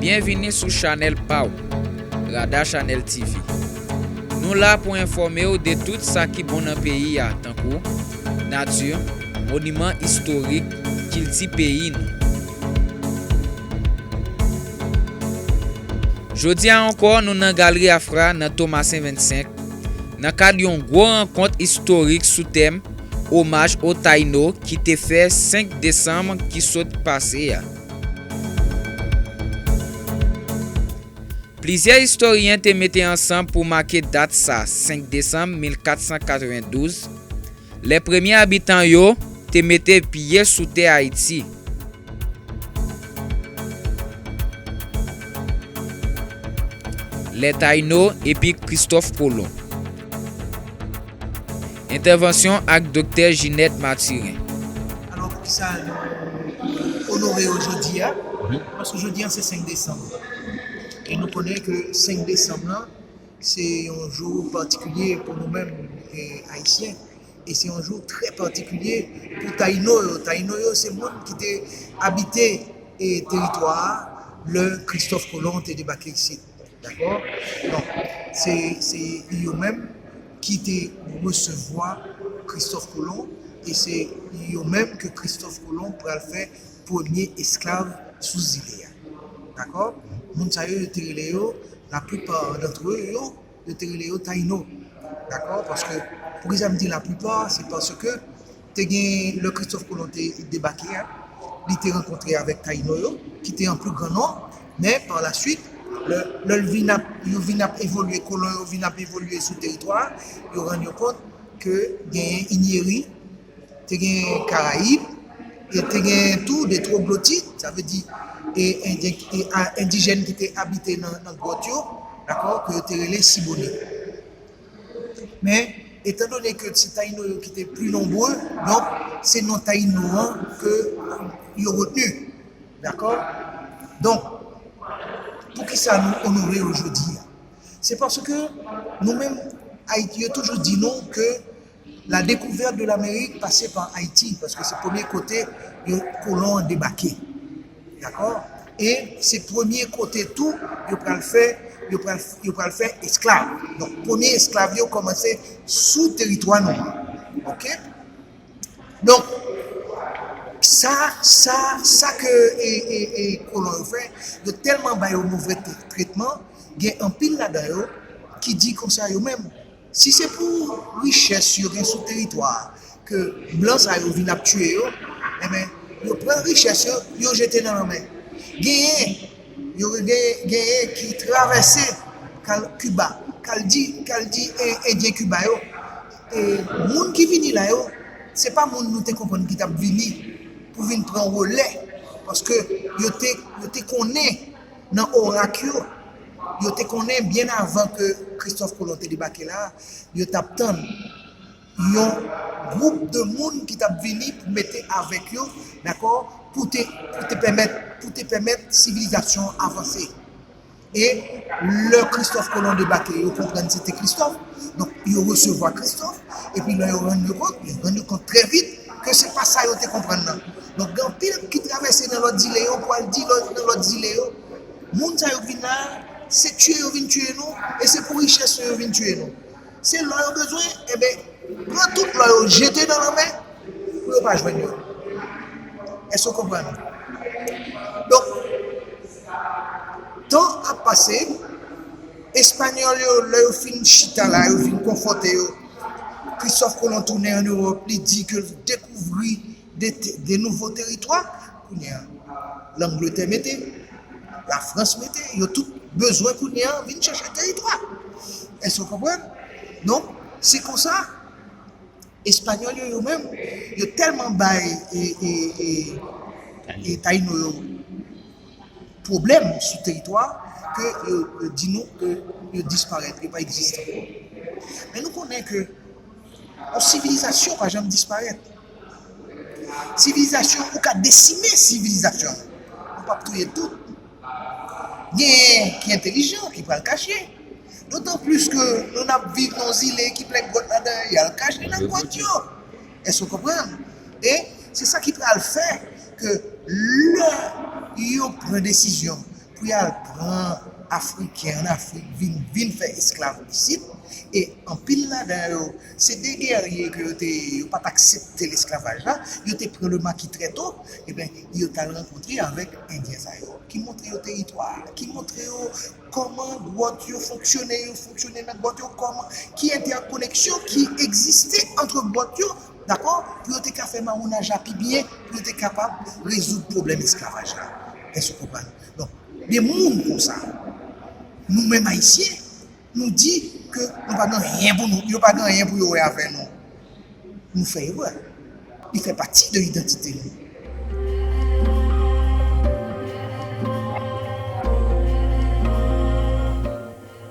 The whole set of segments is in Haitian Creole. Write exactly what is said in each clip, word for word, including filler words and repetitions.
Byenvini sou chanèl pa w, Rada Chanèl T V. Nou la pou enfòme w de tout sa ki bon nan peyi a, tankou nati, moniman istorik, kilti peyi nou. Jodi a ankò, nou nan Galri Afra nan Tomasen vennsenk, nan kad yon gwo rankont istorik sou tèm Omaj o Tayino ki te fè senk desanm ki sot pase a. Plizyè istoryen te mete ansanm pou make dat sa, senk desanm mil kat san katrevendouz, lè premye abitan yo te mete pye sou tè Ayiti. Lè Tayino epi Kristòf Kolon. Entèvansyon ak Doktè Ginette Mathurin. Alò, poukisa nou onore yo jodi a? Paske jodi a se senk desanm. E nou konnen ke senk desanm lan, se yon jou patikilye pou nou menm, e, Ayisyen. E se yon jou trè patikilye pou Tayino yo. Tayino yo, se moun ki te abite, e, teritwa a lè Kristòf Kolon te debake isit. Dakò? Donk, se, se yo menm ki te resevwa Kristòf Kolon, e se yo menm ke Kristòf Kolon pral fè premye esklav sou zile a. Dakò? Moun sa yo, yo te rele yo, laplipa dantre yo, yo te rele yo Tayino. Dakò? Paske, poukisa m di laplipa? Se paske te gen, lè Kristòf Kolon te debake a, li te rankontre avèk Tayino yo, ki te an pli gran nonb, men pa la swit, lè, lè l vin ap, yo vin ap evolye, kolon yo vin ap evolye sou teritwa a, yo rann yo kont ke genyen Inyeri, te gen Karayib, e te gen tou de twoglotit, sa vle di, e endyen, e a, endijèn ki te abite nan, nan gwòt yo, dakò, ke yo te rele Sibonit. Men, etandone ke se Tayino yo ki te pli nonbre, donk, se non Tayino an ke yo retni. Dakò? Donk, poukisa nou onore yo jodi a? Se paske nou menm, Ayiti, yo toujou di nou ke la découverte de l'Amérique pase pa Ayiti, paske se premye kote yo, kolon an debake. Dakò? E se premye kote tou yo pral fè, yo pral, yo pral fè esklav. Donk, premye esklav yo kòmanse sou teritwa nou an. Oke? Donk, sa, sa, sa ke, e, e, e, kolon yo fè, yo tèlman ba yo move tretman, gen anpil ladan yo ki di konsa yo menm, si se pou richès yo gen sou teritwa a, ke blan sa yo vin ap tiye yo, enben, yo pran richès yo, yo jete nan lanmè. Genyen, yo genyen, genyen ki travèse k al Kiba, k al di, k al di, e, Endyen Kiba yo, e, moun ki vini la yo, se pa moun nou te konprann ki t ap vini pou vin pran relè, paske yo te, yo te konnen nan orak yo, yo te konnen byen avan ke Kristòf Kolon te debake la, yo t ap tann yon gwoup de moun ki t ap vini pou mete avèk yo, dakò, pou te, pou te pèmèt, pou te pèmèt sivilizasyon an avanse. E lè Kristòf Kolon debake, yo konprann se te Kristòf. Donk, yo resevwa Kristòf. Epi lè yo rann yo kont, yo rann yo kont trè vit ke se pa sa yo te konprann nan. Donk, gen anpil ki travèse nan lòt zile yo pou al di lòt, nan lòt zile yo, moun sa yo k vin la, se tiye yo vin tiye nou, e se pou richès nou yo vin tiye nou. Se lò yo bezwen, enben, pran tout lò yo jete nan lanmè pou yo pa jwenn yo. Èske w konprann? Donk, tan ap pase, Espanyòl yo, lè yo fin chita la, yo fin konfòte yo, Kristòf Kolon tounen ann Ewòp, li di ke l dekouvri de, te- de nouvo teritwa. Kounye a, Langletè mete, Lafrans mete, yo tout bezwen kounye a vin chèche teritwa. Èske w konprann? Donk, se konsa, Espanyòl yo, yo menm, yo tèlman bay e, e, e, e Tayino yo pwoblèm sou teritwa ke yo, yo di nou ke yo disparèt, yo pa egziste ankò. Men nou konnen ke yon sivilizasyon pa janm disparèt. Sivilizasyon, ou ka desime sivilizasyon, ou p ap touye tout. Genyen ki entelijan, ki pral kache. Dotan plis ke nou n ap viv nan yon zile ki plen gwòt ladan, y al kache nan gwòt yo. Èske w konprann? E se sa ki pral fè ke lè yo pran desizyon pou y al pran Afriken ann Afrik vin, vin fè esklav isit, e anpil ladan yo, se de gèrye ke yo te, yo pa t aksepte lesklavaj la, yo te pran le maquis très tôt, ebyen, yo t al rankontre avèk Endyen sa yo, ki montre yo teritwa a, ki montre yo kòman gwòt yo fonksyone, yo fonksyone nan gwòt yo, kòman, ki entèkoneksyon ki egziste ant gwòt yo, dakò, pou yo te ka fè mawonaj la pi byen, pou yo te kapab rezoud pwoblèm esklavaj la. Èske w konprann? Donk, de moun konsa, nou menm Ayisyen, nou di ke nou pa gen anyen pou nou, yo pa gen anyen pou yo wè avè nou. Nou fè erè. Li fè pati de idantite nou.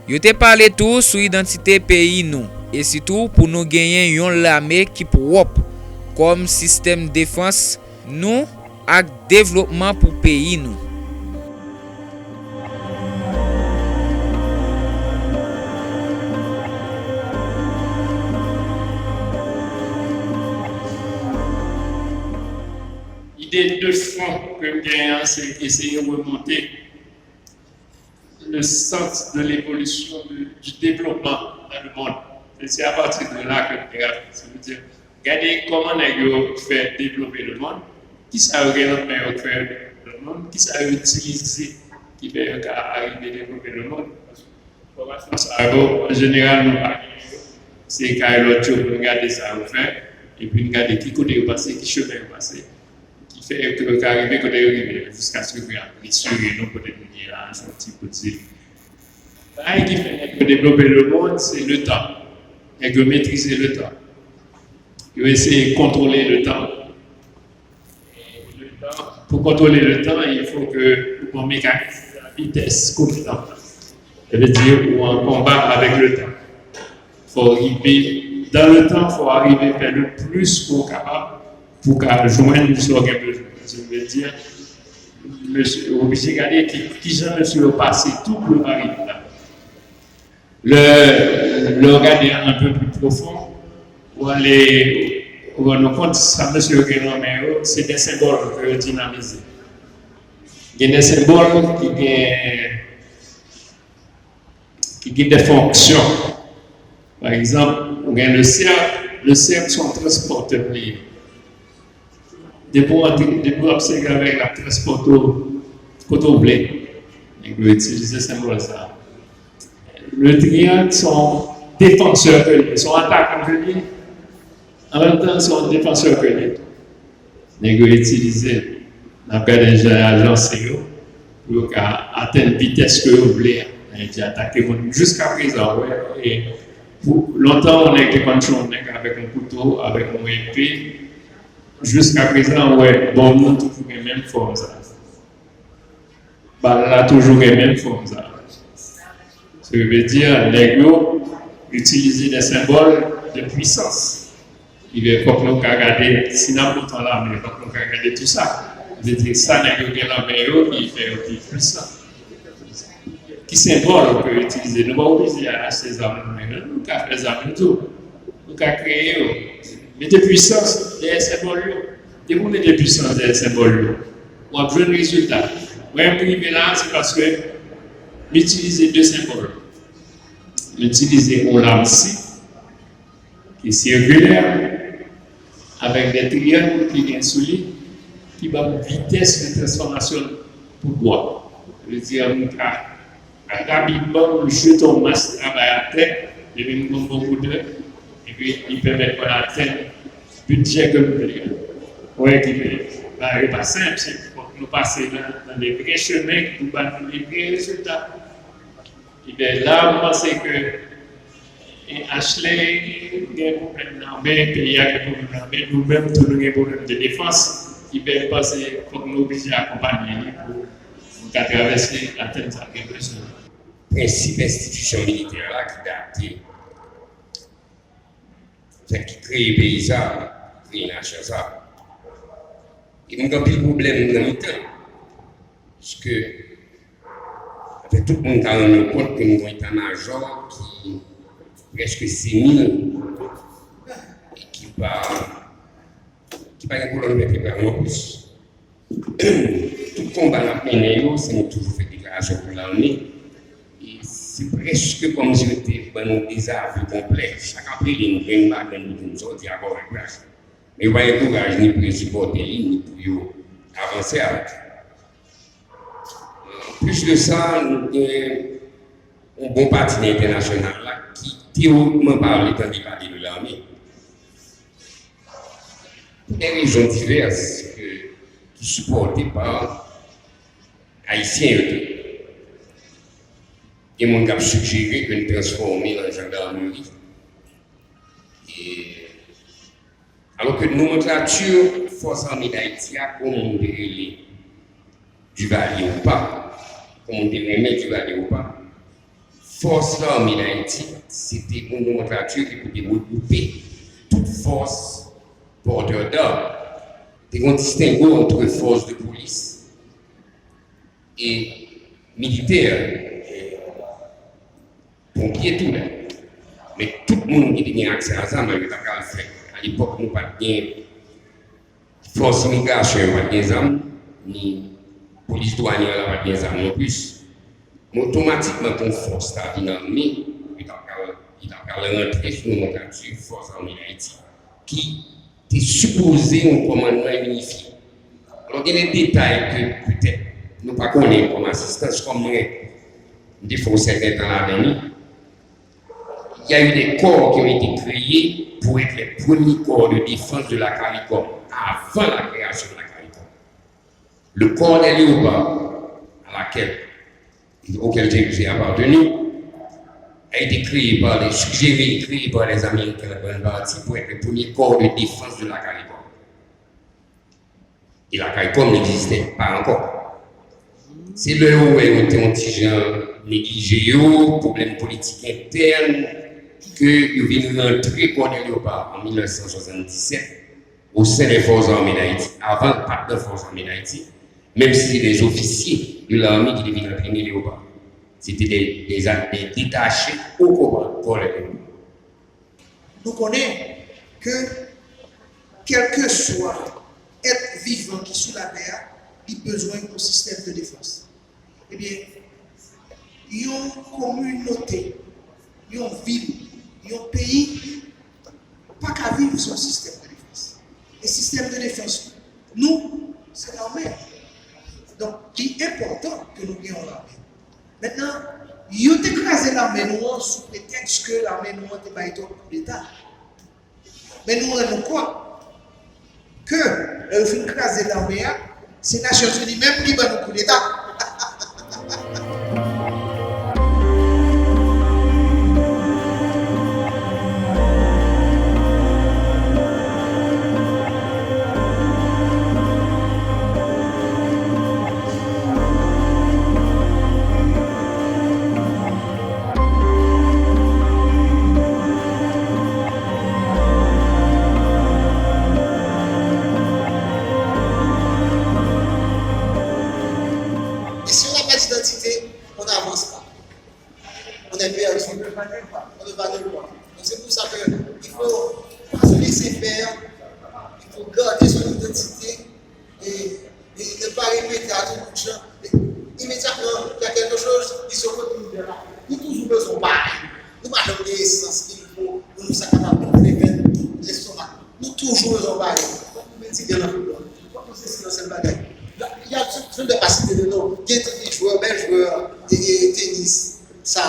Yo te pale tou sou idantite peyi nou, e sitou pou nou genyen yon lame ki pwòp kòm sistèm defans nou ak devlopman pou peyi nou. Ide de fon ke m genyen an, se eseye remonte le sens de l'évolution de, du développement dans le monde. Et c'est à partir de là que nous regardons. Ça veut dire, gade kòman nèg yo fè devlope le monde, kisa yo gen nan men yo fè le monde, kisa yo itilize ki fè yo ka arive devlope le monde. Fòmasyon sa yo, an jeneral, nou pa gen yo. Se kay lòt yo pou n gade sa yo fè, epi n gade ki kote yo pase, ki chemen yo pase, ki fè ke yo ka rive kote yo rive la, jiskaske ke y ap mesire nou kote nou ye la, se yon ti bout zil. Bagay ki fè nèg yo devlope lemonn, se letan. Nèg yo metrize letan. Yo eseye kontwole letan. Pou kontwole letan, il faut que ou gon mekanis, la vitès konstante. Sa vle di ou an konba avèk letan. Fò w rive, dans le temps, fò w rive fè le plis ke w kapab pou w ka jwenn sa w gen bezwen. Sa vle di, mesye, ou oblije gade ki, kijan mesye yo pase tou pou yo pa rive la. Lè, lè w gade un peu plus profond, ou ale, ou rann ou kont sa mesye yo gen nan men yo, se de senbòl ke yo dinamize. Gen de senbòl ki gen, ki gen de fonksyon. Pa egzanp, ou gen le cercle, le cercle se yon transpòtè li ye. Depi w antre, depi w ap sèvi avè l, l ap transpòte w kote w vle. Nèg yo itilize senbòl sa a. Le triangle se yon defansè ke l ye, se yon atakan ke l ye. An menm tan, se yon defansè ke l ye. Nèg yo itilize l. N ap gade jan y ajanse yo pou yo ka atenn vitès ke yo vle a. Nèg yo atake moun. Jiskaprezan, w wè, e pou lontan, yon nèg te konn tchwe yon nèg avèk yon kouto, avèk yon epe. Jiskaprezan, w wè, bòm nan toujou gen menm fòm sa. Bal la toujou gen menm fòm sa. Sa vle di, nèg yo itilize de senbòl de pwisans. Ki fè fòk nou ka gade, si n ap monte yon lame, fòk nou ka gade tou sa. Sa vle di, sa nèg yo gen nan men yo ki fè yo pi pwisan. Ki senbòl ke yo itilize? Nou pa oblije achte zam nou menm, nou ka fè zam nou tou. Nou ka kreye yo. Mete pwisans dèyè senbòl yo. Depi w mete pwisans dèyè senbòl yo, w ap jwenn rezilta. Mwen, m rive la, se paske m itilize de senbòl. M itilize yon lam si ki sikilè, avèk de triyang ki gen sou li, ki ban m vitès de transfòmasyon pou dwat. Sa vle di, m ka rapidman, m jete yon mas travay atè, epi m gon bon koudè, epi li pèmèt mwen atenn bidjè ke m vle a. Ou wè ki fè bagay yo pa senp, se fòk nou pase nan, nan de vrè chemen ki pou ban nou de vrè rezilta. Ebyen, la, m panse ke Ashley gen pwoblèm nan men, peyi a gen pwoblèm nan men, nou menm tou nou gen pwoblèm de defans. Ebyen, m panse fòk nou oblije akonpanye li pou nou ka travèse, atenn sa l gen bezwen. Prensip enstitisyon militè la ki date, sa ki kreye peyi sa, ki kreye nasyon sa. E m gen anpil pwoblèm nan mitan. Paske, anfen, tout moun ka rann yo kont ke nou gen yon eta majò ki prèske senil e ki pa, ki pa gen kolòn vètebral non plis. Tout konba n ap mennen yo, se nou toujou fè deklarasyon pou lame. E se prèske kòmsi yo te ban nou dezavou konplè. Chak apre li, nou jwenn madanm nou di nou sòti akò avèk la. Men yo pa gen kouraj ni pou yo sipòte li, ni pou yo avanse avèk li. Anplis de sa, nou gen yon bon pati nan entènasyonal la ki, teyorikman pale, tande pale de lame. Pou de rezon divès ke, ki sipòte pa Ayisyen yo tou. Gen moun k ap sijere ke n transfòme l an jandarmeri. E, alò ke nomanklati Fòs Ame Dayiti a, kòm moun te rele Duvalier ou pa, kòm moun te renmen Duvalier ou pa, Fòs Lame Dayiti, se te yon nomanklati ki pou te regwoupe tout fòs pòtè dam. Te gen yon distengo ant fòs de polis e militè, e ponpye tou la. Men tout moun ki te gen aksè a zam, yo ta pral fè. Alepòk, nou pa t gen fòs imigrasyon yo pa t gen zam, ni polis dwanyè la pa t gen zam non plis. Men otomatikman, pou yon fòs ta vin ame, li ta pral, li ta pral rantre sou nomanklati Fòs Ame Dayiti, ki te sipoze yon kòmandman inifye. Alò, gen de detay ke petèt nou pa konnen kòm asistans, kòm mwen, m te fè yon sèten tan ladan li. Il y a eu des corps qui ont été créés pour être les premiers corps de défense de la CARICOM, avant la création de la CARICOM. Le corps des léopards, à laquelle, auquel j'ai, j'ai appartenu, a été créé par les, suggéré et créé par les Américains en grande partie pour être le premier corps de défense de la CARICOM. E la CARICOM egziste pa ankò. Se lè yo wè yo te yon ti jan neglije yo, pwoblèm politik entèn, ke yo vin rantre Corps des Léopards an mil nèf san swasanndisèt, au sein des Forces armées d'Haïti, avan l pa t nan Forces armées d'Haïti, menm si se des officiers de l'armée ki te vin antrene Léopard. Se te de, de, de detache au Corps, Corps des Léopards. Nou konnen ke kèlkeswa èt vivan ki sou latè a, li bezwen yon sistèm de defans. Ebyen, yon kominote, yon vil, yon peyi pa ka viv san sistèm de defans. E sistèm de defans nou, se lame. Donk, li enpòtan ke nou gen yon lame. Mentnan, yo te kraze lame nou an sou pretèks ke lame nou an te bay twòp koudeta. Men nou rann nou kont ke lè yo fin kraze lame a, se Nasyonzini menm ki ban nou koudeta. Et si on n'a pas d'identité, on n'avance pas. On est perdu. On ne va nulle part. On ne va nulle part. Donc c'est pour ça que il faut pas se laisser faire. Il faut garder son identité et, et ne pas répéter à tout bout de champ. Imedyatman, il y a quelque chose qui se retourne vers la. Nou toujou bezwen pale. Nou pa janm gen esans ki fo pou nou sa kapab gonfle vèt, lestomak. Nou toujou bezwen pale. Fòk nou met ti grenn anpil lòt. Fòk nou sesi yon sèl bagay. Y a, y a, je ne vais pas citer de nom. Gen tout jwè, bèl jwè, e, e, tenis, sa,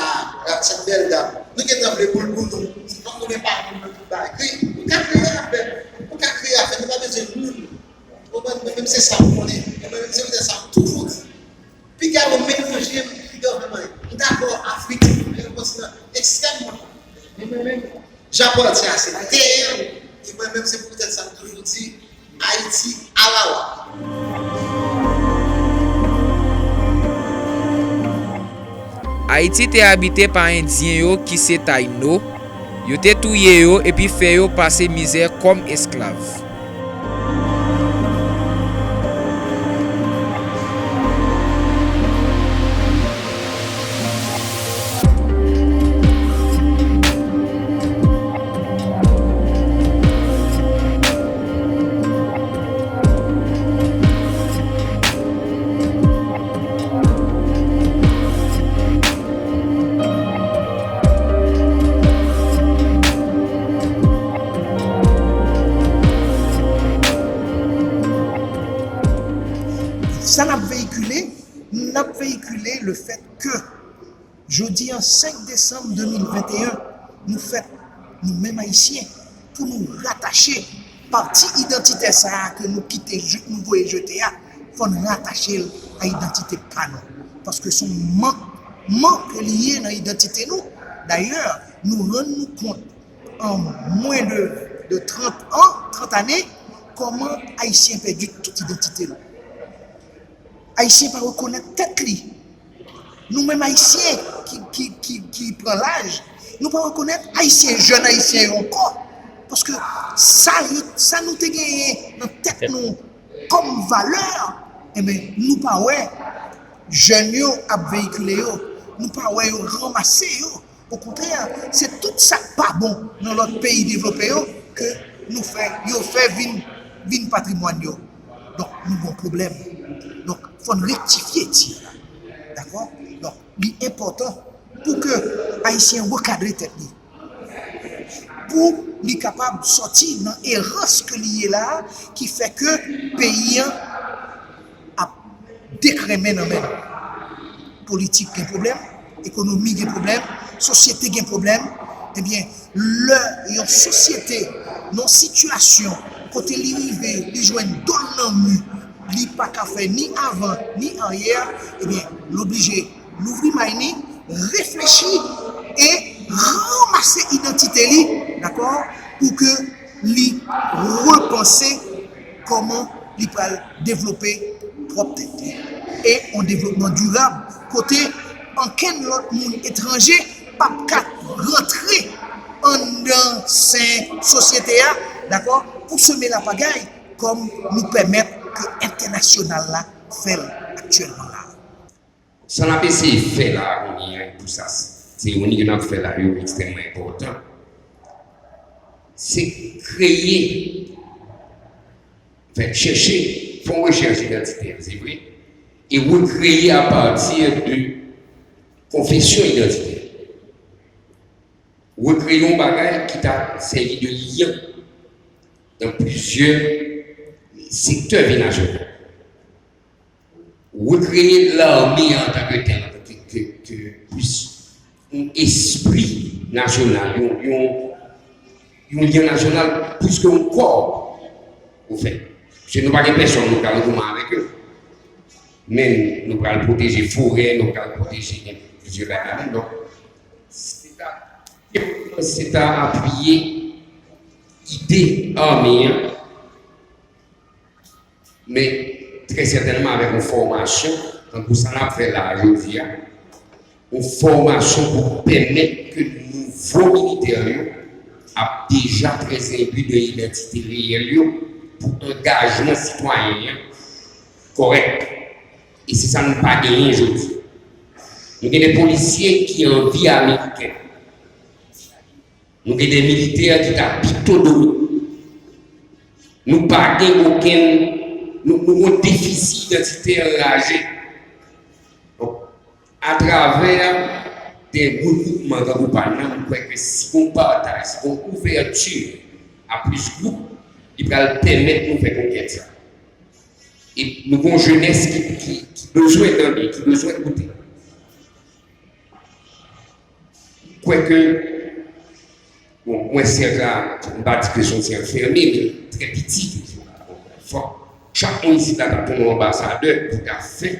sa bèl dam. Nou gentan vle pou l pou nou. Fòk nou gen pa nou nan tout bagay. Wi, nou ka kreye afè. Nou ka kreye afè. Nou pa bezwen moun. Ou konprann? Mwen menm se sa m konnen. E mwen menm se petèt sa m toujou di. Piga yo melanje m, piga yo fè mwen. M dakò Afrik, men yon kontinan ekstrèmman fò. Men mwen menm, j'appartiens à cette terre, e mwen menm se poutèt sa m toujou di, Ayiti alawa. Ayiti te abite pa Endyen yo ki se Tayino, yo te touye yo epi fè yo pase mizè kòm esklav. Sa n ap veyikile, n ap veyikile le fèt ke jodi a, senk desanm de mil venteyen, nou fèt, nou menm Ayisyen, pou nou ratache pati idantitè sa a ke nou kite, nou voye jete a, fò n ratache l a idantite pa nou. Paske se yon mank, mank li ye nan idantite nou. Dayè, nou rann nou kont an mwen de, de trant an, trant ane, kòman Ayisyen pèdi tout idantite l. Ayisyen pa rekonèt tèt li. Nou menm Ayisyen ki, ki, ki, ki pran laj, nou pa rekonèt Ayisyen, jèn Ayisyen yo ankò. Paske sa, sa nou te genyen nan tèt nou kòm valè, enben, nou pa wè jèn yo ap veyikile yo, nou pa wè yo ranmase yo. Okontrè, se tout sa k pa bon nan lòt peyi devlope yo ke nou fè, yo fè vin, vin patrimwàn yo. Donk, nou gon pwoblèm. Donk, fò n rektifye tir la. Dakò? Donk, li enpòtan pou ke Ayisyen rekadre tèt li. Pou li kapab sòti nan erans ke li ye la a, ki fè ke peyi an ap dekrenmen nan men nou. Politik gen pwoblèm, ekonomi gen pwoblèm, sosyete gen pwoblèm. Ebyen, lè yon sosyete nan yon sitiyasyon kote li rive, li jwenn do l nan mi, li pa ka fè ni avan ni aryè, ebyen, l oblije louvri may ni, reflechi e ranmase idantite li, dakò, pou ke li repanse kòman li pral devlope pwòp tèt li. E yon devlopman dirab, kote ankenn lòt moun etranje p ap ka rantre anndan sen sosyete a, dakò, pou seme lapagay, kòm nou pèmèt ke entènasyonal la fè l aktyèlman la. Sa n ap eseye fè la a kounye a, e pou sa, seremoni ke n ap fè la yo ekstrèmman enpòtan, se kreye, fè chèche, fè yon rechèch idantitè, se vre, e rekreye apati de konfesyon idantitè. Rekreye yon bagay ki ta sèvi de lyen nan plizyè sektè vi nasyonal. Rekreye lame an antanke tèl, ke, ke, ke plis yon espri nasyonal, yon, yon, yon lyen nasyonal, plis ke yon kò, ofèt. Paske nou pa gen pèsòn nou pral goumen avèk yo. Men nou pral pwoteje forè, nou pral pwoteje gen plizyè bagay. Donk, se ta, se ta apiye ide ame an, men trè sètènman avèk yon fòmasyon, tankou sa n ap fè la a jodi a, yon fòmasyon pou pèmèt ke nouvo militè yo ap deja trè enbi de idantite reyèl yo pou angajman sitwayen an kòrèk. E se sa nou pa genyen jodi. Nou gen de polisye ki anvi ameriken. Nou gen de militè ki ta pito domine. Nou pa gen okenn, nou, nou gen yon defisi idantitè anraje. Donk, atravè de regwoupman tankou pa n nan, m kwè ke si gon pataj, si gon ouvèti a plis gwoup, li pral pèmèt nou fè konkèt sa. E nou gon jenès ki, ki, ki bezwen tande, ki bezwen koute. M kwè ke, bon, mwen se yon, m pa di ke se yon sèl fèmen, men trè piti toujou. Fòk chak moun isit la ta tounen yon anbasadè pou ta fè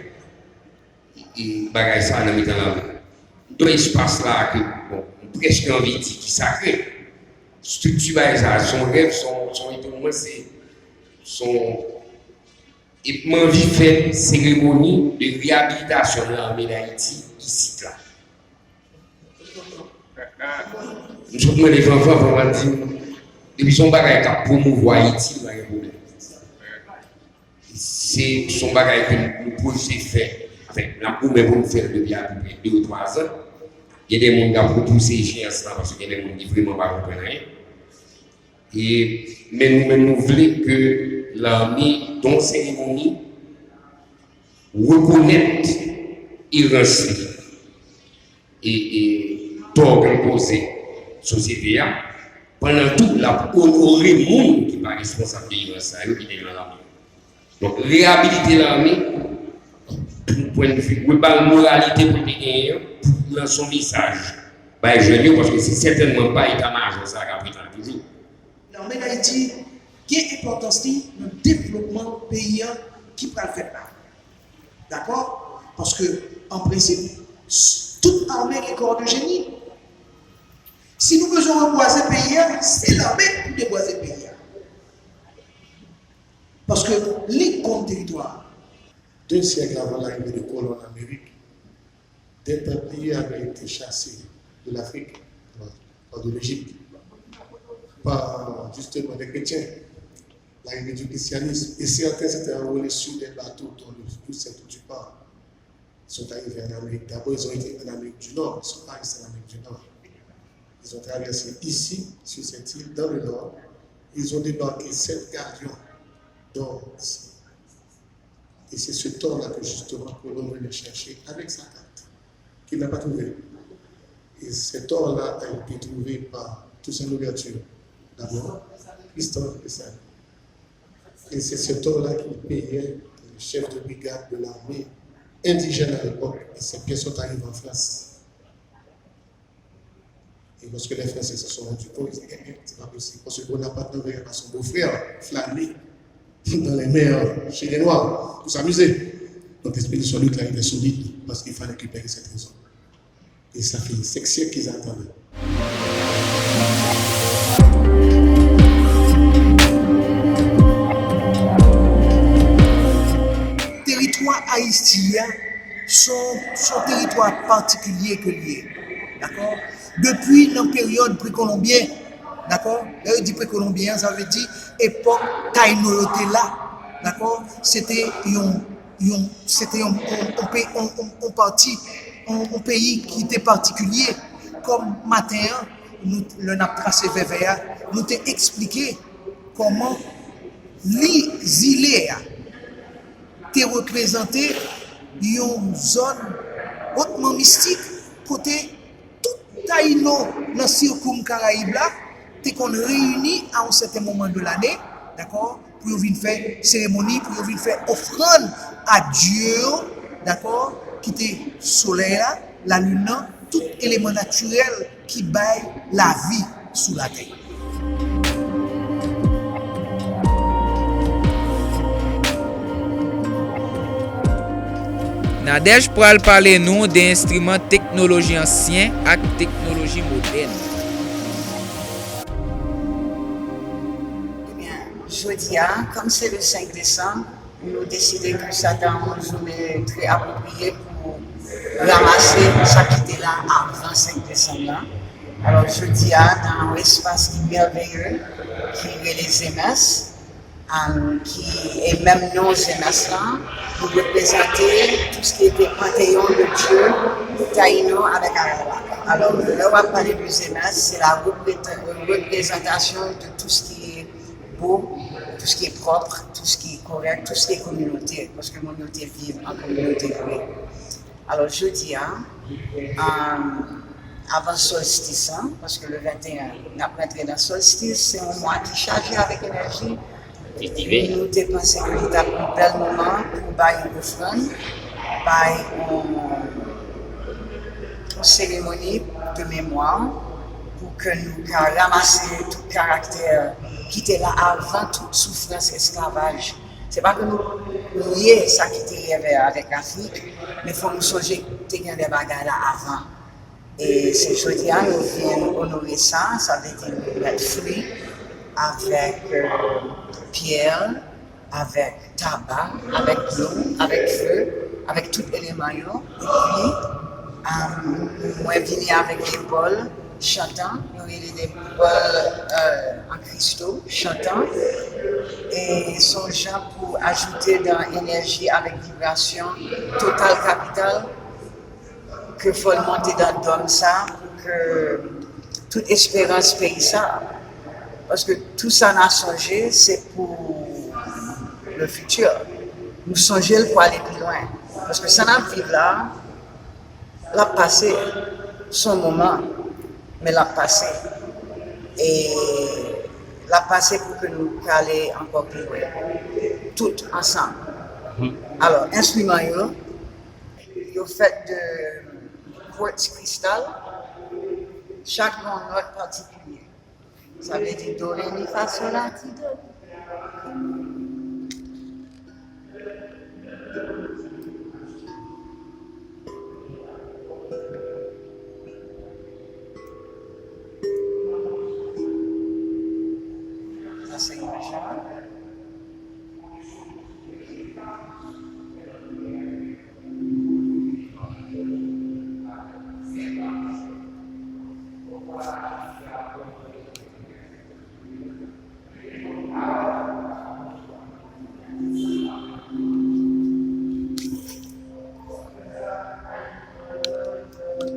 e, bagay sa nan mitan lame. M gen espas la ke, bon, m prèske anvi di ki sakre. Estrikti bagay sa, se yon rèv, se yon, se yon etonnman, se, se yon, e m anvi fè seremoni de reyabilitasyon lame Dayiti isit la. M sot mande Fanfan, Fanfan di m, depi se yon bagay k ap pwomouvwa Ayiti, li pa gen pwoblèm. Se, se yon bagay ke nou pwojte fè. Anfen, n ap goumen pou nou fè l depi apeprè de ou twa zan. Gen de moun k ap repouse echeyans lan paske gen de moun ki vrèman pa konprann anyen. E, men nou menm, nou vle ke lame, dan seremoni, rekonèt erans li e, e tò ke l koze sosyete a, pandan tou l ap onore moun ki pa responsab de erans sa yo ki te nan lame. Donk, reyabilite lame, pwen de vi global, moralite pou l te genyen an, pou l lanse yon mesaj bay jèn yo, paske se sètènman pa eta majò sa k ap ret la toujou. Lame d Ayiti gen enpòtans li nan devlopman peyi an ki pral fèt la. Dakò? Paske, an prensip, tout ame gen kò de jeni. Si nou bezwen rebwaze peyi a, se lame pou debwaze peyi a. Paske li konn teritwa a. Deux siècles avant l'arrivée des colons en Amérique, des Templiers avaient été chassés de l'Afrique, de l'Égypte, par justement des chrétiens. L'arrivée du christianisme, et certains s'étaient enrôlés sur des bateaux dont le plus simple du port. Ils sont arrivés en Amérique. D'abord, ils ont été en Amérique du Nord. Ils ne sont pas restés en Amérique du Nord. Ils ont traversé ici, sur cette île, dans le Nord. Ils ont débarqué sept galions. Donc, et c'est ce tort-là que justement Colomb venait chercher avec sa carte, qu'il n'a pas trouvée. Et cet or-là a été trouvé par Toussaint Louverture, d'abord, Christophe Dessalines. Et c'est cet or-là qu'il payait le chef de brigade de l'armée indigène à l'époque. Et ces pièces sont arrivées en France. Et lorsque les Français se sont rendus compte, ils ont dit, eh, eh, c'est pas possible. Parce que Bonaparte n'enverrait pas son beau-frère flâner dans les mers chez les Noirs pour s'amuser. Donc l'expédition de Clary était solide parce qu'il fallait récupérer ces trésors. Et ça fait cinq siècles qu'ils attendent. Teritwa Ayiti a, se yon teritwa patikilye ke l ye. Dakò? Depi nan peryòd prekolonbyen, dakò? Lè yo di prekolonbyen an, sa vle di epòk Tayino yo te la, dakò? Se te yon, yon, se te yon, yon, yon pe-, yon, yon, yon pati, yon, yon peyi ki te patikilye. Kòm maten an, nou, lè n ap trase vèvè a, nou te eksplike kòman li, zile a, te reprezante yon zòn otman mistik kote tout Tayino nan sirkoum Karayib la te konn reyini a yon sèten moman de lane, dakò, pou yo vin fè seremoni, pou yo vin fè ofrann a dye yo, dakò, ki te solèy la, lalin nan, tout eleman natirèl ki bay lavi sou latè. Nadège pral pale nou de enstriman teknoloji ansyen ak teknoloji modèn. Ebyen, jodi a, kòm se le senk desanm, nou deside ke sa ta yon jounen trè apwopriye pou ranmase sa ki te la avan senk desanm nan. Alò, jodi a, nan yon espas ki mèveye, ki rele Zemes, um, ki, e menm non Zemes lan, nou reprezante tout ce qui était panthéon de Dieu, Tayino avèk Arawak. Alò, lè w ap pale de Zemes, se la reprezantasyon de tout ce qui est beau, tout ce qui est propre, tout ce qui est correct, tout ce qui est communautaire, paske moun yo te viv an kominote vre. Alò, jodi a, um, avan solstis an, paske le venteyen, n ap rantre nan solstis, se yon mwa ki chaje avèk enèji. Epi nou te panse ke li t ap yon bèl moman pou bay yon ofrann, bay yon, yon seremoni de memwa, pou ke nou ka ranmase tout karaktè ki te la avan tout soufrans esklavaj. Se pa ke nou nye sa ki te rive avèk Lafrik, men fò nou sonje te gen de bagay la avan. E se jodi a nou vin onore sa, sa vle di nou mèt fri avèk pyè, avèk taba, avèk dlo, avèk fe, avèk tout eleman yo. Epi, mwen vini avèk lepòl chantan, yo rele lepòl an kristo, chantan. E se yon jan pou ajoute dan enèji avèk vibrasyon total kapital ke fò l monte dan dòm sa pou ke tout esperans peyi sa. Paske tou sa n a sonje se pou le futur. Nou sonje l pou ale pi lwen. Paske sa n ap viv la, l ap pase. Se yon moman, men l ap pase. E l ap pase pou ke nou ka ale ankò pi lwen. Tout ansanm. Alò, enstriman yo, Yo fèt de quartz cristal, chak gen yon nòt patikilye. Sa vle di do, re, mi, fa, so, la, ti, do. Sa se yon jan.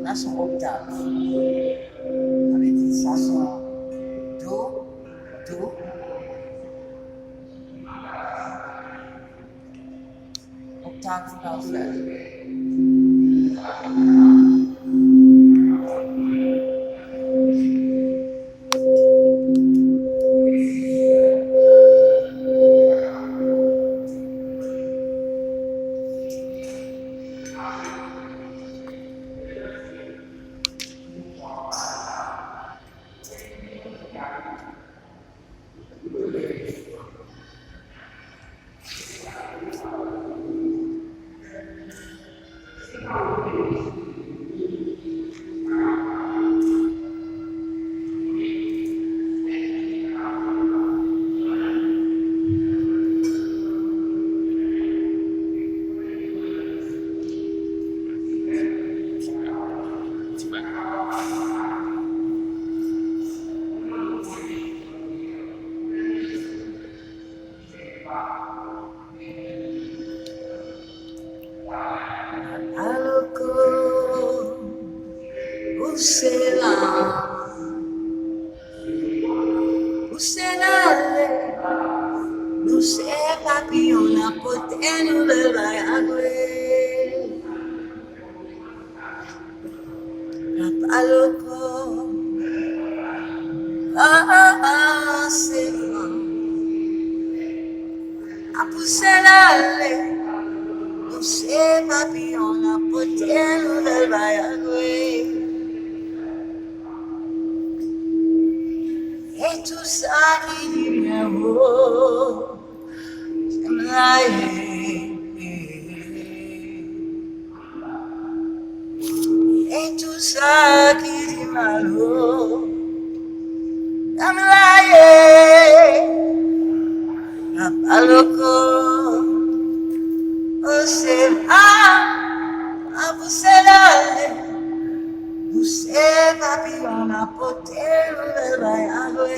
La se yon oktav. Sa vle di sa se yon do, do. Oktav parfè. Aloko, pouse la, pouse l ale, nou se papiyon, n ap pote nouvèl bay a gwe. Papa Loko, a, a, a, se van. A pouse l ale, pouse papiyon, n ap pote nouvèl bay a gwe. E tou sa ki di byen wo, se m la ye. E tou sa ki di mal wo, se m la ye. Papa Loko, o se la, a pouse l ale, pouse papiyon, n ap pote nouvèl bay a gwe.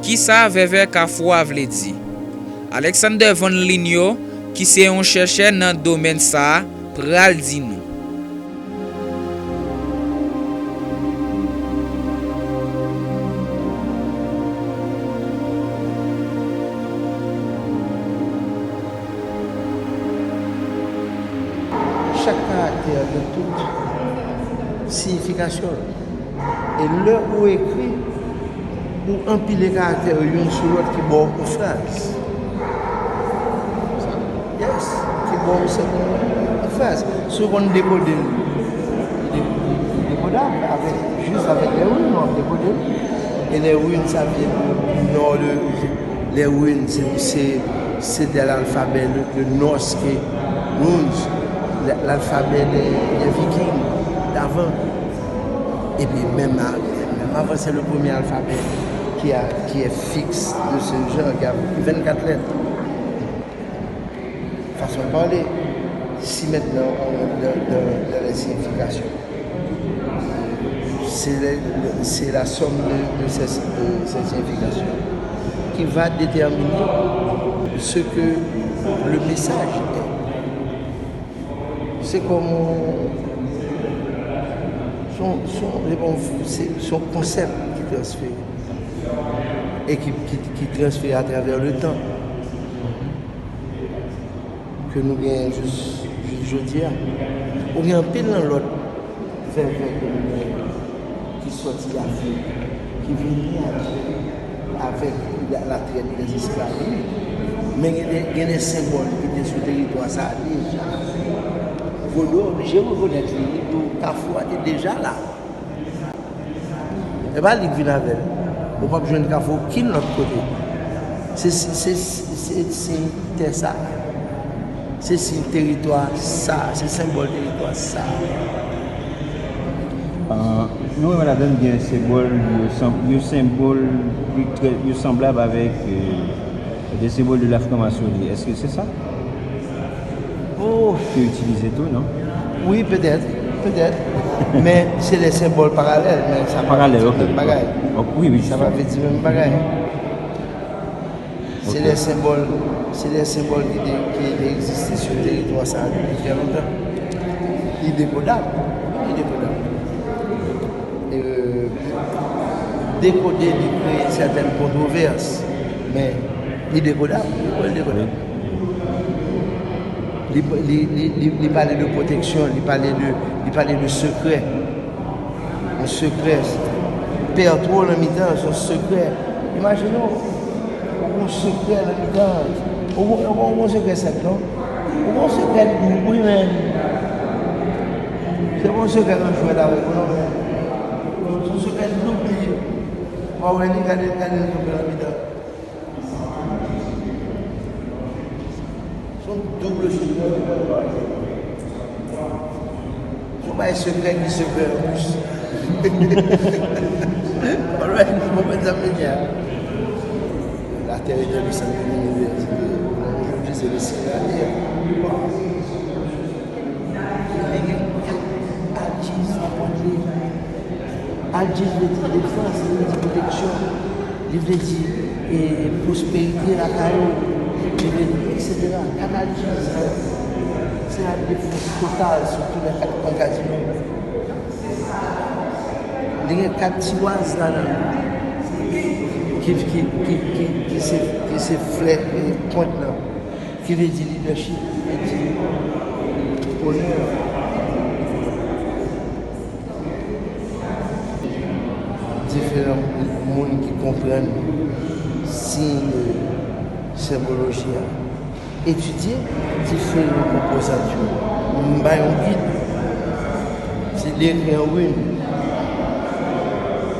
Kisa Vèvè Kafou a vle di? Alexander Van Linyo, ki se yon chèchè nan domèn sa a, pral di nou. Chak karaktè gen tout siyifikasyon l. E lè ou ekri, ou anpile karaktè yo youn sou lòt ki ba w yon fraz. Yes, ki ba w yon fraz. Si w konn dekode l, li de-, li dekodab avèk, jis avèk lè w li, w ap dekode l. Et les runes, ça vient du nord de, les runes, c'est, c'est, c'est de l'alphabet, le, le norse qui est runes, l-, l'alphabet des, des Vikings d'avant. Et puis même, à- même avant, c'est le premier alphabet qui a, qui est fixe de ce genre, qui a vingt-quatre lettres. Façon de parler. Si maintenant on rentre dans, dans, dans les significations, c'est le- le- c'est la somme de, de ces, de ces significations qui va déterminer ce que le message est. C'est comme on- son, son, c'est bon, c'est son concept qui transfère et qui, qui, qui transfère à travers le temps. Ke nou genyen jis, jis jodi a. Ou gen anpil nan lòt vèvè ke nou genyen ki sòti Afrik, ki vini avèk, avèk la, la trèt dèzesklav, wi. Men gen de, gen de senbòl ki te sou teritwa sa a deja. Vodou oblije rekonèt li, li di w Kafou a te deja la. E pa li k vin avè l. Ou p ap jwenn Kafou okenn lòt kote. Se, se, se, se siy tè sa. Se siy teritwa sa. Se senbòl teritwa sa. Ah, nou wè ladan gen senbòl, yo sanm- yo senbòl ki trè- yo sanblab avèk euh, de senbòl de la franc-maçonnerie. Èske se sa? Oh, Yo itilize tou, non? wi, petèt, petèt. Men se de senbòl paralèl, men sa pa Paralèl, vle ok. di menm bagay. Ok, wi, wi. Sa pa vle di menm bagay. Se Ok. de senbòl, se de senbòl ki te, ki te egziste sou teritwa sa a depi trè lontan. Li dekodab, li dekodab. Euh, dekode li kreye sètèn kontwovès, men li dekodab, li dekodab. Li, li, li, li, li pale de pwoteksyon, li pale de, li pale de sekrè. Yon sekrè. Pè twò nan mitan, se yon sekrè. Imajine w, ou gen yon sekrè nan mitan. Ou gen ou gen yon sekrè senp, non? Ou gen yon sekrè doub, wi, men. Se pa yon sekrè nan jwèt avèk ou, non, men. Se yon sekrè doub li ye. Ou pa wè li, gade, gade l tonbe nan mitan. Se yon double sekrè. Se yon bagay sekrè ki sekrè anplis. Alright, nou konprann sa m vle di a. La terre est un centre d'université. Jodi se le centre de la terre. Li gen kat adjis nan pòt li. Adjis vle di defans, li vle di pwoteksyon, li vle di e, e, pwosperite lakay ou, li vle di, etsetera. Kat adjis, se la defans total sou tou lè kat kwen kazino. Li gen kat tiwaz ladan ki, ki, ki, ki, ki se, ki se flè e, pwent lan. Ki vle di lidèchip, ki vle di onè. Diferan moun ki konprann siy de senboloji a. Etidye diferan konpozant yo. M bay yon gid. Si li ekri an rin,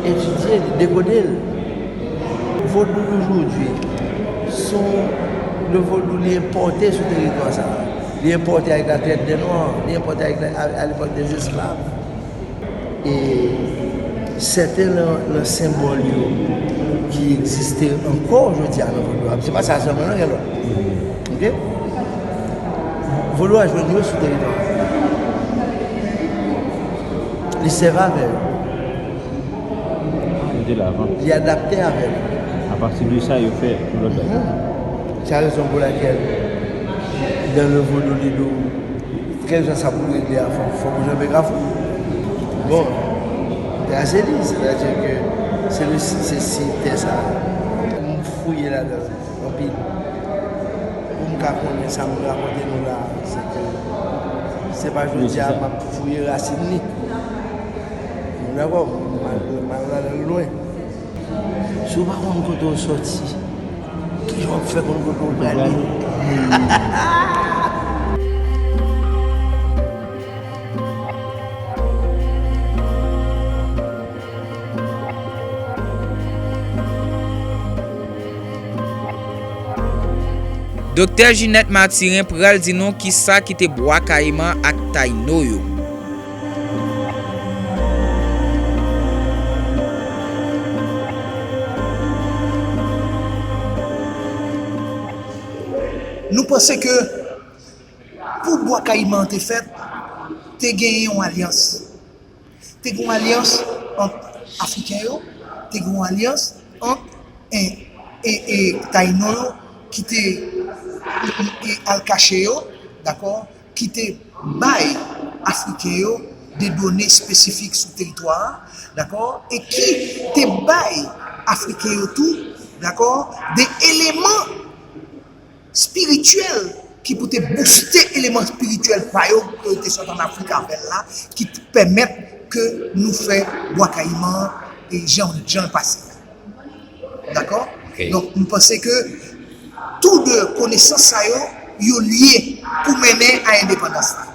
etidye li, dekode l. Vodou d'aujourd'hui, son, le vodou li enpòte sou teritwa sa a. Li enpòte avèk la trèt dè nwa, li enpòte avèk la, a, a lepòk dè esklav. E sèten nan, nan senbòl yo ki egziste ankò jodi a nan vodou a, se pa sa sèlman, non, gen lòt. Oke? Vodou a jwenn yo sou teritwa. Li sèvi avè yo. Yo te la avan. Li adapte avè l. Apati de sa, yo fè yon lòt bagay. C'est la raison pour laquelle dans le vodou li di w, kèlkeswa sa pou regle a, fò, fò w janbe Kafou. Bon, grase li, c'est-à-dire que c'est le, c'est si tè sa. M fouye ladan anpil. Pou m ka konnen sa m rakonte nou la, se ke se pa jodi a m ap fouye rasin li. Nou dakò? M al, m al ladan l lwen. Si w pa konn kote w sòti, kijan w ap fè konn kote w prale? Doktè Ginette Mathurin pral di nou kisa ki te Bwa Kayiman ak Tayino yo. Nou panse ke pou Bwa Kayiman an te fèt, te genyen yon alyans. Te gen yon alyans ant Afriken yo, te gen yon alyans ant, e, e, e, Tayino yo, ki te, e, al kache yo, dakò, ki te bay Afriken yo de done espesifik sou teritwa a, dakò, e ki te bay Afriken yo tou, dakò, de eleman espirityèl ki pou te bouste eleman espirityèl pa yo, ke yo te sot ann Afrik avè l la, ki t-, pèmèt ke nou fè Bwa Kayiman an, e jan, jan l pase a. Dakò? Ok. Donk, m panse ke tou de konesans sa yo, yo lye pou mennen a endepandans la.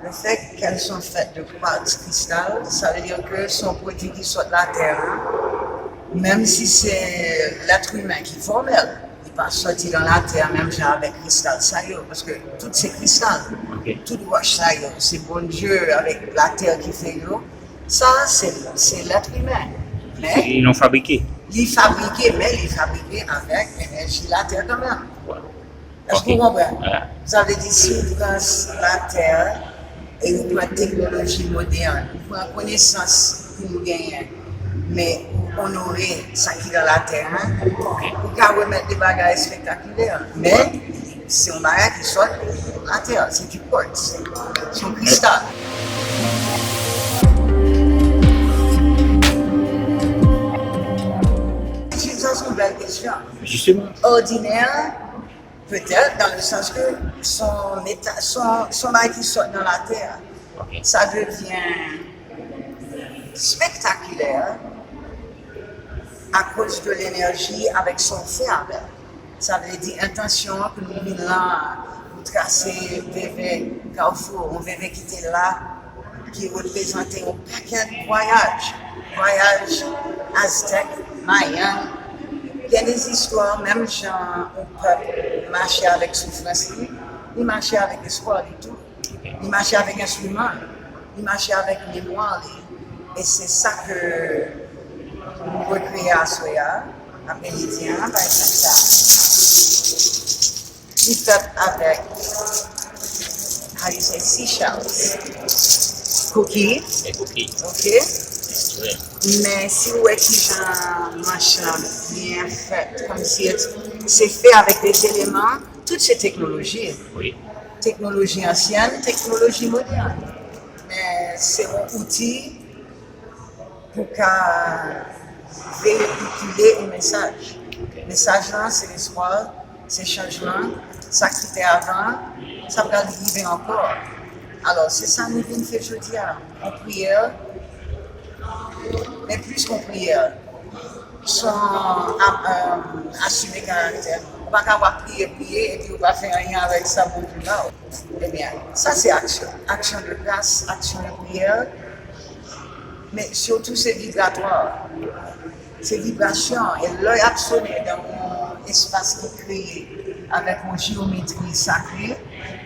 Le fait qu'elles sont faites de quartz cristal, sa vle di ke se yon pwodui ki sot latè a. Menm si se lèt imen ki fòmèl, li pa soti nan latè menm jan avèk kristal sa yo, paske tout se kristal. Ok. Tout wòch sa yo, se Bondye avèk latè ki fè yo. Sa, se, se lèt imen. Men, li non fabrike. Li fabrike, men li fabrike avèk enèji latè kanmenm. Wè. Èske w konprann? Wè. Sa vle di, si w pran s-, latè, e w pran teknoloji modèn, w pran konesans ke nou genyen, men w onore sa ki nan latè a, ou ka remèt de bagay espektakilè. Men, se yon bagay ki sot latè, se du quartz, se yon kristal. Sa, se yon bèl kesyon. Jisteman. Òdinè, petèt, dans le sens que son état, son, son bagay ki sot nan latè, ok, sa devyen spektakilè akoz de lenèji avèk sa w fè avè l. Sa vle di entansyon an ke nou vin la, nou trase veve Kafou, yon veve ki te la, ki reprezante yon pakèt vwayaj, vwayaj Aztèk, Mayan. Gen de zistwa, menm jan yon pèp mache avèk soufrans li, li mache avèk espwa li tou. Li mache avèk enstriman, li mache avèk memwa li. E se sa ke nou rekreye aswè a, apremidi a, pa egzanp sa. Li fèt avèk, how you say, seashells. Kouki. E kouki. Ok. Wi. Men si w wè kijan manch lan byen fèt, kòmsi se fè avèk de eleman, tout se teknoloji. Wi. Teknoloji ansyèn, teknoloji modèn. Men se yon outi pou ka veyikile yon mesaj. Ok. Mesaj lan, se lespwa, se chanjman, sa ki te avan, sa pral rive ankò. Alò, se sa nou vin fè jodi a. Yon priyè, men plis yon priyè. Se yon, a, e, asime karaktè. Ou pa ka ap priye, priye, epi ou pa fè anyen avèk sa Bondye ba w. Ebyen, sa se aksyon. Aksyon de gras, aksyon de priyè. Men sitou se vibratwa. Se vibrasyon. E lè y ap sonnen nan yon espas ki kreye avèk yon jeyometri sakre,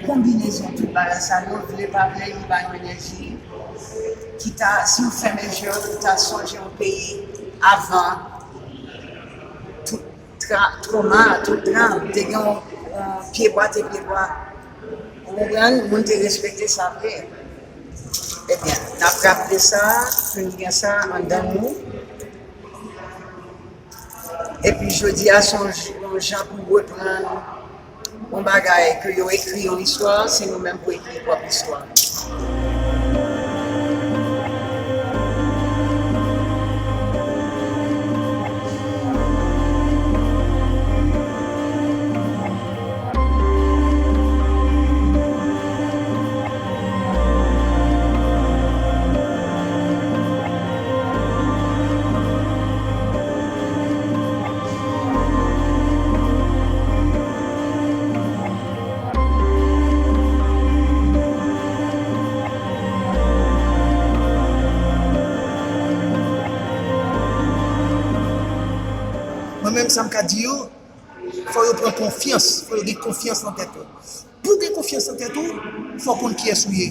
konbinezon tout bagay sa yo, vle pa vle, li ba yon enèji ki ta, si w fèmen je w, ou ta sonje yon peyi avan tout tra-, twoma, tout dram. Te gen yon, yon pyebwa, te pyebwa. Ou konprann? Moun te respekte sa vre. Ebyen, n ap raple sa, pou n gen sa anndan nou. Epi jodi a, se yon j-, yon jan pou reprann yon bagay ke yo ekri yon istwa, se nou menm pou ekri pwòp istwa. Menm sa m ka di yo, fò yo pran konfyans, fò yo gen konfyans nan tèt yo. Pou gen konfyans nan tèt ou, fò w konn kiyès ou ye.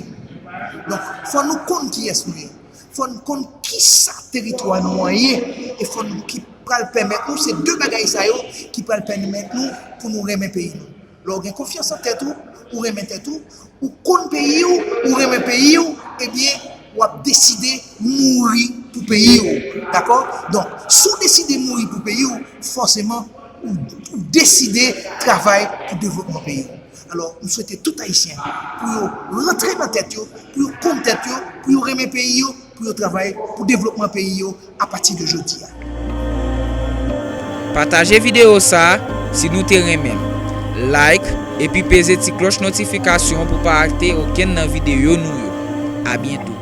Donk, fò nou konn kiyès nou ye. Fò n konn kisa teritwa nou an ye. E fò n ki pral pèmèt nou, se de bagay sa yo ki pral pèmèt nou pou nou renmen peyi nou. Lè w gen konfyans nan tèt ou, ou renmen tèt ou, ou konn peyi w, ou renmen peyi w, ebyen, w ap deside mouri pou peyi w. Dakò? Donk, si w deside mouri pou peyi w, fòseman, ou, ou deside travay pou devlopman peyi w. Alò, m swete tout Ayisyen pou yo rantre nan tèt yo, pou yo konn tèt yo, pou yo renmen peyi yo, pou yo travay pou devlopman peyi yo apati de jodi a. Pataje videyo sa a si nou te renmen l. Like epi peze ti klòch notifikasyon pou pa rate okenn nan videyo nou yo. A byento.